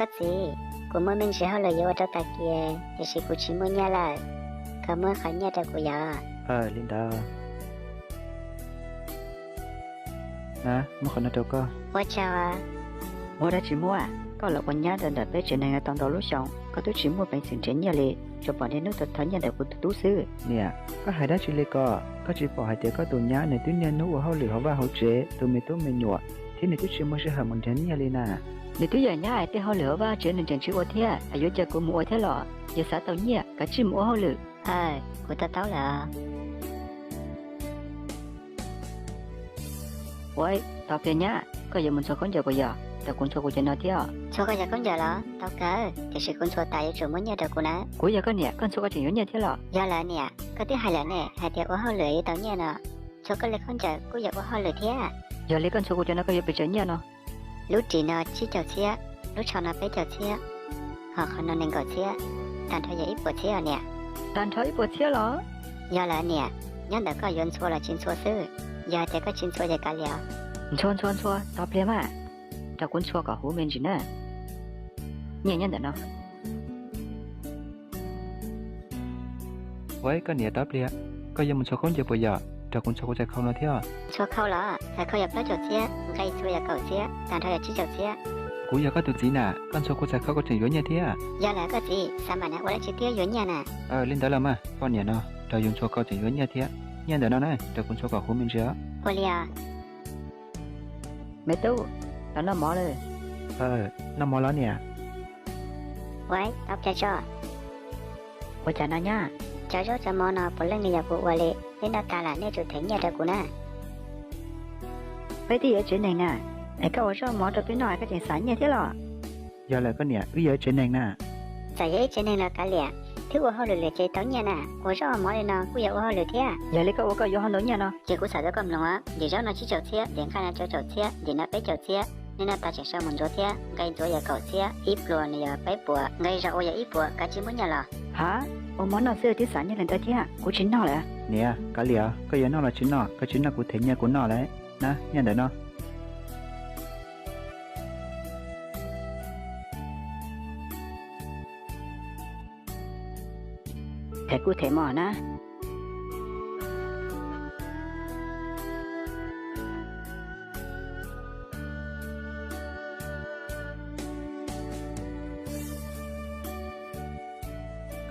Koj txiv, kuv muaj me ntsis hauj lwm yuav ua rau tas kiag, tiam sis kuv tsis muaj nyiaj lawm, koj muab qhov nyiaj rau kuv yom. Li ntawd. Na, muab qhov no rau koj. Ua tsaug. Muaj dab tsi muaj? Koj los ua nyab rau ntawm peb tsev neeg no tau ntau lub xyoo, koj twb tsis muaj peev xwm nrhiav nyiaj li, tsuas pom niaj hnub thov nyiaj ntawm kuv tus tub xwb. Niam, koj hais dab tsi li ko? Koj tsis pom hais tias koj tus nyab nws twb niaj hnub ua hauj lwm hauv vaj hauv tsev tu me tub me nyuam, thiab nws twb tsis muaj sij hawm mus nrhiav nyiaj li na. Nws twb yog nyab hais tej hauj lwm hauv vaj hauv tsev nws tseem tsis ua thiab, es yuav cia kuv mus ua thiab los? Yog xav tau nyiaj, kav tsij mus ua hauj lwm. Aw, kuv to taub lawm. Ua, tau pliag nyab, koj yuav mus ntxhua khaub ncaws puas yog? Rau kuv ntxhua kuv cov no thiab. Ntxhua koj cov khaub ncaws los? Tau kawg, tiam sis kuv ntxhua tas yuav tsum muaj nyiaj rau kuv na. Kuv yog koj niam, koj ntxhua koj tseem yuav nyiaj thiab los? Yog lawm niam, koj twb hais lawm ne, hais tias ua hauj lwm yuav tau nyiaj no. Ntxhua koj li khaub ncaws kuj yog ua hauj lwm thiab. Yog li koj ntxhua kuv cov no koj yuav pes tsawg nyiaj no? Lub ris no tsib caug txhiab, lub tsho no peb caug txhiab, ho qhov no nees nkaum txhiab, tag nrho yog ib puas txhiab os niam. Tag nrho ib puas txhiab los? Yog lawm niam, nyob ntawm koj yuav ntxhua los tsis ntxhua xwb, yog hais tias koj tsis ntxhua ces kav liam. Ntxhua ntxhua ntxhua, tau pliag mas, rau kuv ntxhua kom huv me ntsis na. Nyiaj nyob ntawm no. Ua, koj niam, tau pliag, koj yuav mus ntxhua khaub ncaws puas yog? Rau kuv ntxhua kuv txhais khau no thiab. Ntxhua khau los? Txhais khau yog plaub caug txhiab, nqe ntxhua yog kaum txhiab, tag nrho yog tsib caug txhiab. Kuv yog koj tus txiv na, koj ntxhua kuv txhais khau koj tseem yuav nyiaj thiab. Yog lawm koj txiv, xav mam niam ua dab tsi thiab yuav nyiaj na. Aw, li ntawd los mas, koj niam no, rau yus ntxhua khau tseem yuav nyiaj thiab. Nyiaj ntawm no na, rau kuv ntxhua kom huv me ntsis os. Ua li os. Me tub, los noj mov lawm. Aw, noj mov los niam? Ua, tau pliag tso. Ua cas no nyab? Cov zaub cov mov no puav leej li yog kuv ua li, nej noj tas lawm nej tsum them nyiaj rau kuv na. Peb twb yog ib tsev neeg na, es koj ua zaub mov rau peb noj koj tseem xav nyiaj thiab los? Yog lawm koj niam, wb yog ib tsev neeg na. Txawm yog ib tsev neeg los kav liam, twb ua hauj lwm lawm ces tau nyiaj na, ua zaub ua mov li no kuj yog ua hauj lwm thiab. Yog li koj ua koj yuav ho ntau nyiaj no. Ces kuv xam rau koj mloog, ntim zaub no tsib caug txhiab, ntim nqaij no rau caum txhiab, ntim no peb caug txhiab, nej noj tas tseem sau mus ntxuav thiab, nqe ntxuav yog kaum txhiab, ib pluas nws yog peb puas, nqe zog ua yog ib puas, kav tsij muab nyiaj los. Ha, ua mov noj xwb twb xav nyiaj li ntawd thiab, kuv tsis noj lawm. Niam, kav liam, koj yuav noj los tsis noj, koj tsis noj kuv them nyiaj kuv noj lawm. Na, nyiaj ntawm no. Them kuj them mog na.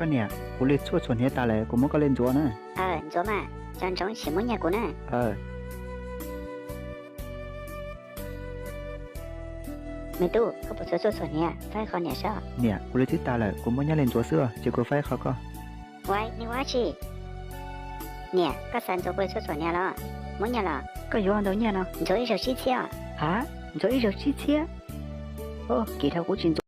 Koj niam, kuv li txhuaj txhuam hniav tas lawm, kuv muab koj li ntxuav na. Aw, ntxuav mas, cov ntsoov tsis muab nyiaj kuv na. Me tub, koj puas txhuav txhuaj txhuam hniav, faib qho niam saib. Niam, kuv li twb tas lawm, kuv muab nyob li ntxuav xwb, ces kuv faib qho koj. Ua, nej ua dab tsi? Niam, koj xav ntxuav kuv li txhuaj txhuam hniav los? Muab nyiaj los. Koj yuav ntau nyiaj no? Ntxuav ib zaug tsib txhiab. Ha, ntxuav ib zaug tsib txhiab? Kim dhau kuv tsis